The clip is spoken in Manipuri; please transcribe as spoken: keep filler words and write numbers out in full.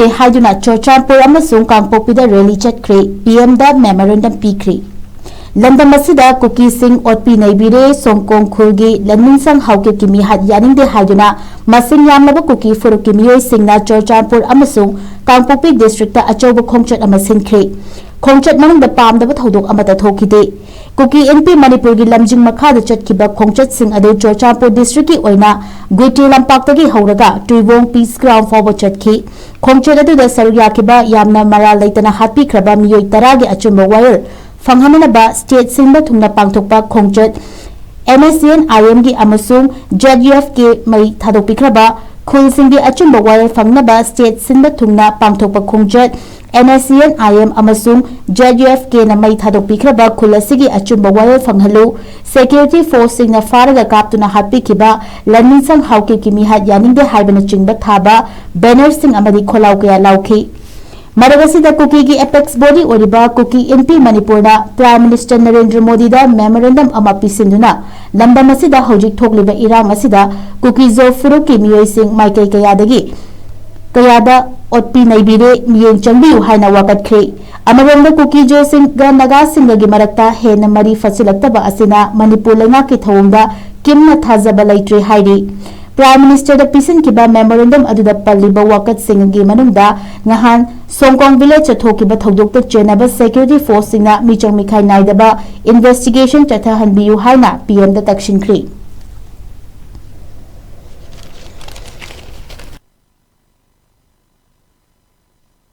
ꯍꯥꯏꯗꯨꯅ ꯆꯨꯔꯆꯥꯟꯄꯨꯔ ꯑꯃꯁꯨꯡ ꯀꯥꯡꯄꯣꯛꯄꯤꯗ rally ꯆꯠꯈ꯭ꯔꯦ, P M ꯗ memorandum ꯄꯤꯈ꯭ꯔꯦ꯫ ꯂꯝꯗꯝ ꯑꯁꯤꯗ ꯀꯨꯀꯤꯁꯤꯡ ꯑꯣꯠꯄꯤ ꯅꯩꯕꯤꯔꯦ, ꯁꯣꯡꯀꯣꯡ ꯈꯨꯜꯒꯤ ꯂꯟꯃꯤꯟꯁꯪ ꯍꯥꯎꯀꯤꯞꯀꯤ ꯃꯤꯍꯥꯠ ꯌꯥꯅꯤꯡꯗꯦ ꯍꯥꯏꯗꯨꯅ ꯃꯁꯤꯡ ꯌꯥꯝꯂꯕ ꯀꯨꯀꯤ ꯐꯨꯔꯨꯞꯀꯤ ꯃꯤꯑꯣꯏꯁꯤꯡꯅ ꯆꯨꯔꯆꯥꯟꯄꯨꯔ ꯑꯃꯁꯨꯡ ꯀꯥꯡꯄꯣꯛꯄꯤ district ꯑꯆꯧꯕ ꯈꯣꯡꯆꯠ ꯑꯃ ꯁꯤꯟꯈ꯭ꯔꯦ꯫ ꯈꯣꯡꯆꯠ ꯃꯅꯨꯡꯗ ꯄꯥꯝꯗꯕ ꯊꯧꯗꯣꯛ ꯑꯃꯠꯇ ꯊꯣꯛꯈꯤꯗꯦ꯫ ꯀꯨꯀꯤ ꯏꯟꯄꯤ ꯃꯅꯤꯄꯨꯔꯒꯤ ꯂꯝꯖꯤꯡ ꯃꯈꯥꯗ ꯆꯠꯈꯤꯕ ꯈꯣꯡꯆꯠꯁꯤꯡ ꯑꯗꯨ ꯆꯨꯔꯆꯥꯟꯄꯨꯔ district ꯀꯤ ꯑꯣꯏꯅ ꯒꯨꯏꯇꯦ ꯂꯝꯄꯥꯛꯇꯒꯤ ꯍꯧꯔꯒ ꯇꯨꯏꯕꯣꯡ Peace Ground ꯐꯥꯎꯕ ꯆꯠꯈꯤ꯫ ꯈꯣꯡꯆꯠ ꯑꯗꯨꯗ ꯁꯔꯨꯛ ꯌꯥꯈꯤꯕ ꯌꯥꯝꯅ ꯃꯔꯥꯜ ꯂꯩꯇꯅ ꯍꯥꯠꯄꯤꯈ꯭ꯔꯕ ꯃꯤꯑꯣꯏ ꯇꯔꯥꯒꯤ ꯑꯆꯨꯝꯕ ꯋꯥꯌꯦꯜ ꯐꯪꯍꯟꯅꯅꯕ state ꯁꯤꯟꯕ ꯊꯨꯡꯅ ꯄꯥꯡꯊꯣꯛꯄ ꯈꯣꯡꯆꯠ N S C N I M ꯒꯤ ꯑꯃꯁꯨꯡ Z U F K ꯃꯩ ꯊꯥꯗꯣꯛꯄꯤꯈ꯭ꯔꯕ ꯈꯨꯜꯁꯤꯡꯒꯤ ꯑꯆꯨꯝꯕ ꯋꯥꯌꯦꯜ ꯐꯪꯅꯕ state ꯁꯤꯟꯕ ꯊꯨꯡꯅ ꯄꯥꯡꯊꯣꯛꯄ ꯈꯣꯡꯆꯠ N S C N I M ꯑꯃꯁꯨꯡ Z U F K ꯅ ꯃꯩ ꯊꯥꯗꯣꯛꯄꯤꯈ꯭ꯔꯕ ꯈꯨꯜ ꯑꯁꯤꯒꯤ ꯑꯆꯨꯝꯕ ꯋꯥꯌꯦꯜ ꯐꯪꯍꯜꯂꯨ꯫ Security force ꯁꯤꯡꯅ ꯐꯥꯔꯒ ꯀꯥꯞꯇꯨꯅ ꯍꯥꯠꯄꯤꯈꯤꯕ ꯂꯟꯃꯤꯟꯁꯪ ꯍꯥꯎꯀꯤꯞꯀꯤ ꯃꯤꯍꯥꯠ ꯌꯥꯅꯤꯡꯗꯦ ꯍꯥꯏꯕꯅꯆꯤꯡꯕ ꯊꯥꯕ banner ꯁꯤꯡ ꯑꯃꯗꯤ ꯈꯣꯜꯂꯥꯎ ꯀꯌꯥ ꯂꯥꯎꯈꯤ꯫ ꯃꯔꯛ ꯑꯁꯤꯗ ꯀꯨꯀꯤꯒꯤ apex body ꯑꯣꯏꯔꯤꯕ ꯀꯨꯀꯤ ꯏꯟꯄꯤ ꯃꯅꯤꯄꯨꯔꯅ Prime Minister ꯅꯔꯦꯟꯗ꯭ꯔ ꯃꯣꯗꯤꯗ memorandum ꯑꯃ ꯄꯤꯁꯤꯟꯗꯨꯅ ꯂꯝꯗꯝ ꯑꯁꯤꯗ ꯍꯧꯖꯤꯛ ꯊꯣꯛꯂꯤꯕ ꯏꯔꯥꯡ ꯑꯁꯤꯗ ꯀꯨꯀꯤ ꯖꯣ ꯐꯨꯔꯨꯞꯀꯤ ꯃꯤꯑꯣꯏꯁꯤꯡ ꯃꯥꯏꯀꯩ ꯀꯌꯥꯗꯒꯤ ꯀꯌꯥꯗ ꯑꯣꯠꯄꯤ ꯅꯩꯕꯤꯔꯦ, ꯃꯤꯠꯌꯦꯡ ꯆꯪꯕꯤꯌꯨ ꯍꯥꯏꯅ ꯋꯥꯀꯠꯈ꯭ꯔꯦ꯫ ꯑꯃꯔꯣꯝꯗ ꯀꯨꯀꯤ ꯖꯣꯁꯤꯡꯒ ꯅꯥꯒꯥꯁꯤꯡꯒꯒꯤ ꯃꯔꯛꯇ ꯍꯦꯟꯅ ꯃꯔꯤ ꯐꯠꯁꯤꯜꯂꯛꯇꯕ ꯑꯁꯤꯅ ꯃꯅꯤꯄꯨꯔ ꯂꯩꯉꯥꯛꯀꯤ ꯊꯧꯑꯣꯡꯗ ꯀꯤꯝꯅ ꯊꯥꯖꯕ ꯂꯩꯇ꯭ꯔꯦ ꯍꯥꯏꯔꯤ꯫ Prime Minister ꯗ ꯄꯤꯁꯤꯟꯈꯤꯕ memorandum ꯑꯗꯨꯗ ꯄꯜꯂꯤꯕ ꯋꯥꯀꯠꯁꯤꯡꯒꯤ ꯃꯅꯨꯡꯗ ꯉꯍꯥꯟ ꯁꯣꯡꯀꯣꯡ village ꯇ ꯊꯣꯛꯈꯤꯕ ꯊꯧꯗꯣꯛꯇ ꯆꯦꯟꯅꯕ security force ꯁꯤꯡꯅ ꯃꯤꯆꯪ ꯃꯤꯈꯥꯏ ꯅꯥꯏꯗꯕ investigation ꯆꯠꯊꯍꯟꯕꯤꯌꯨ ꯍꯥꯏꯅ P M ꯗ ꯇꯛꯁꯤꯟꯈ꯭ꯔꯤ꯫